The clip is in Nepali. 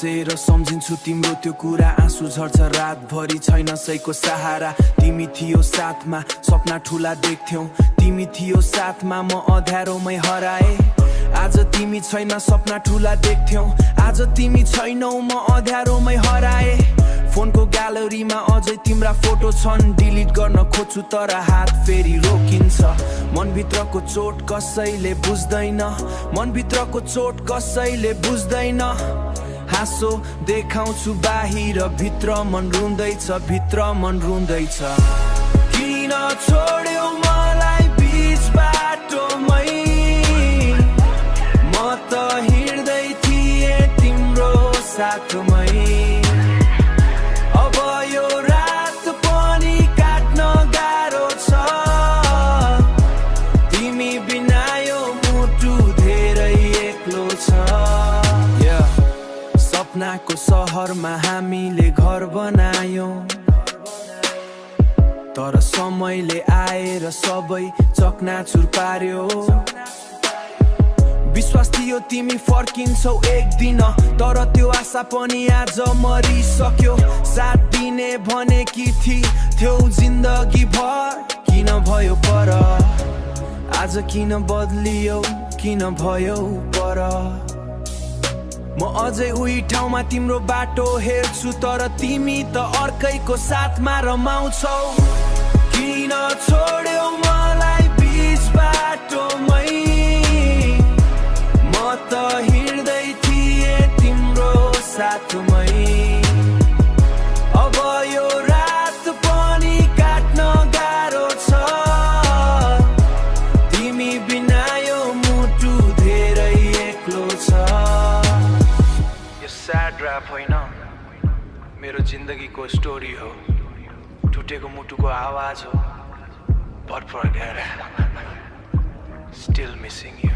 बसेर सम्झिन्छु तिम्रो त्यो कुरा आँसु झर्छ रातभरि छैन सैको सहारा तिमी थियो साथमा सपना ठुला देख्थ्यौ तिमी थियो साथमा म अँध्यारोमै हराए आज तिमी छैन सपना ठुला देख्थ्यौ आज तिमी छैनौ म अँध्यारोमै हराए फोनको ग्यालरीमा अझै तिम्रा फोटो छन् डिलिट गर्न खोज्छु तर हात फेरि रोकिन्छ मनभित्रको चोट कसैले बुझ्दैन मनभित्रको चोट कसैले बुझ्दैन हाँसो देखाउँछु बाहिर भित्र मन रुँदैछ भित्र मन रुँदैछ किन छोड्यौ मलाई बीच बाटोमै म त हिँड्दै थिएँ तिम्रो साथमै अब यो रात पनि काट्न गाह्रो छ तिमी बिना यो मुटु धेरै एक्लो छ सपनाको सहरमा हामीले घर बनायौं तर समयले आएर सबै चकनाचुर पार्यो विश्वास थियो तिमी फर्किन्छौ एक दिन तर त्यो आशा पनि आज मरिसक्यो साथ दिने भनेकी थियौ जिन्दगी भर किन भयो पर आज किन बदलियौ किन भयो पर म अझै उही ठाउँमा तिम्रो बाटो हेर्छु तर तिमी त अर्कैको साथमा रमाउँछौ किन छोड्यौ मलाई बीच बाटोमै म त हिँड्दै थिएँ तिम्रो साथमै अब यो रात पनि काट्न गाह्रो छ तिमी बिना यो मुटु धेरै एक्लो छ स्याड र्याप होइन मेरो जिन्दगीको स्टोरी हो टुटेको मुटुको आवाज हो but forget it still missing you